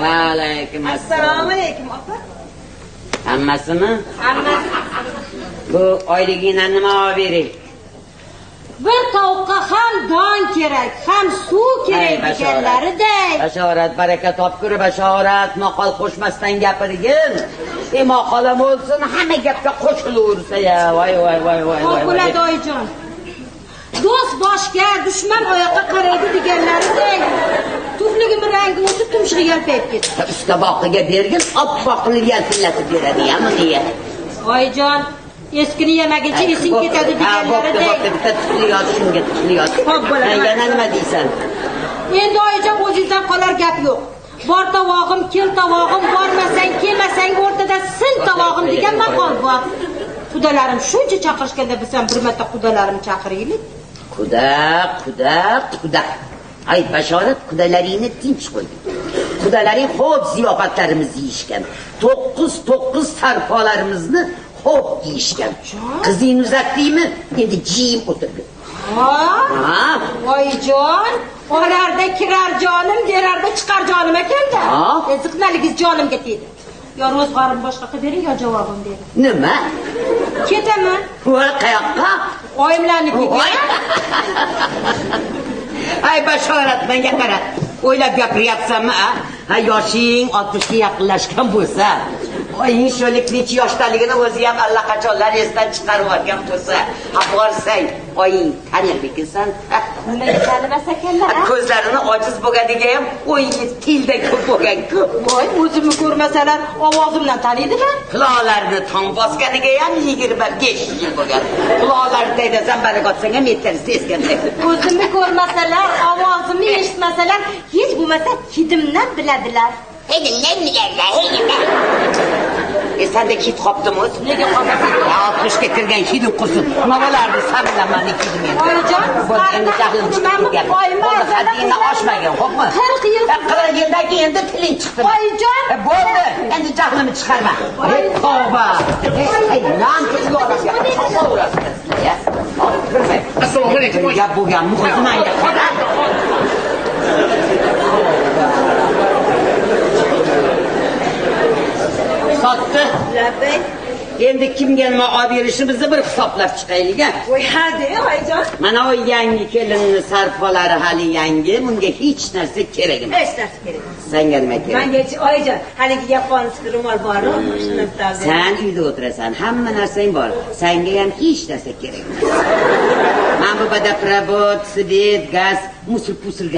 Va alaykum assalom. Assalomu alaykum opa. Hammasimi? Hammasi. Bu oyligingdan nima olib bering? Bir tovuqqa ham don kerak, ham suv kerak deganlariday. Bashorat, baraka topkur, bashorat, maqol qo'shmasdan gapirgin. Maqolam bo'lsin, hamma gapga qo'shilaversa ya. Voy voy voy voy. Xo'p bo'ladi oyijon. Do'st boshga, dushman oyoqqa qaraydi deganlariday. Tufligimning rangi o'tib tumshug'i yalpayib ketdi. Usta boqiga bergin, oppoq qilib yalpillatib beradi, yami deya. Oyijon, eskini yemaguncha esing ketadi deganlariday. Bo'pti, bitta tufli yot, shunga tufli yot. Xo'p bo'ladi. Yana nima deysan? Endi oyijon o'zingizdan qolar gap yo'q. Bor tovog'im, kel tovog'im, bormasang, kelmasang o'rtada sin tovog'im degan maqol bor. Qudalarim shuncha chaqirishganda biz ham bir marta qudalarimni chaqiraylik. Quda, quda, quda. Ay bashorat, qudalaringni tinch qo'y. Qudalaring xo'p ziyofatlarimizni yeyishgan. 9 sarpolarimizni xo'p yeyishgan. Qizingni uzatdingmi? Endi jim o'tirgin. Ha? Oyijon, olarda kirar jonim, berarda chiqar jonim ekanda. Ziqnaligingiz jonimga tegdi. Yo ro'zg'orim boshqa qilib bering, yo javobim bering. Nima? Ketaman. Voy, qayoqqa? Oyimlarnikiga. Ay bashorat, menga qara. O'ylab gapiryapsanmi, a? Ha, yoshing 60 ga yaqinlashgan bo'lsa, oying sho'lik necha yoshdaligini o'zi ham allaqachonlar esdan chiqarib olgan bo'lsa, ha borsang, oying tanirmikinsan? Nimaga tanimas ekanlar? Ko'zlarini ojiz bo'lganiga ham o'yingi tilda ko'p bo'lgan-ku. Voy, o'zimni ko'rmasalar ovozimdan taniydimi? Quloqlarini tong bosganiga ham 25 yil bo'lgan. Quloqlarini taydasan, barak otsang ham yetarsiz esganda. O'zimni ko'rmasalar, ovozimni eshitmasalar, hech bo'lmasa hidimdan biladilar. Hidimdan biladilar, hidimdan. Senda hid qopdimi o'zi? Nega qolmasin? 60 ga kirgan hidim qursin. Nima bo'lardi san bilan meni hidim endi? Oyijon, endi jahlim chiqdi gap. Bo'ldi, haddingdan oshmagin, xo'pmi? 40 yil. 40 yildan keyin endi tiling chiqdi. Oyijon, bo'ldi. Endi jahlimni chiqarma. Tavba. Ey, non tilga olasan. Assalomu alaykum. Gap bo'lganmi o'zi menga qara. Sotdi. Labbay. Endi kimga nima olib berishimizni bir hisoblab chiqaylik, a? Voy, ha de, oyijon. Mana u yangi kelinni sarpolari hali yangi, bunga hech narsa kerak emas. Hech narsa kerak emas. Senga nima kerak? Menga oyijon, haligi yaponskiy ro'mol bor-ku, shuni bitta. Sen uyda o'tirasan, hamma narsang bor. Senga ham hech narsa kerak emas. Mana bu vodoprobod, svet, gaz, musul-pusulga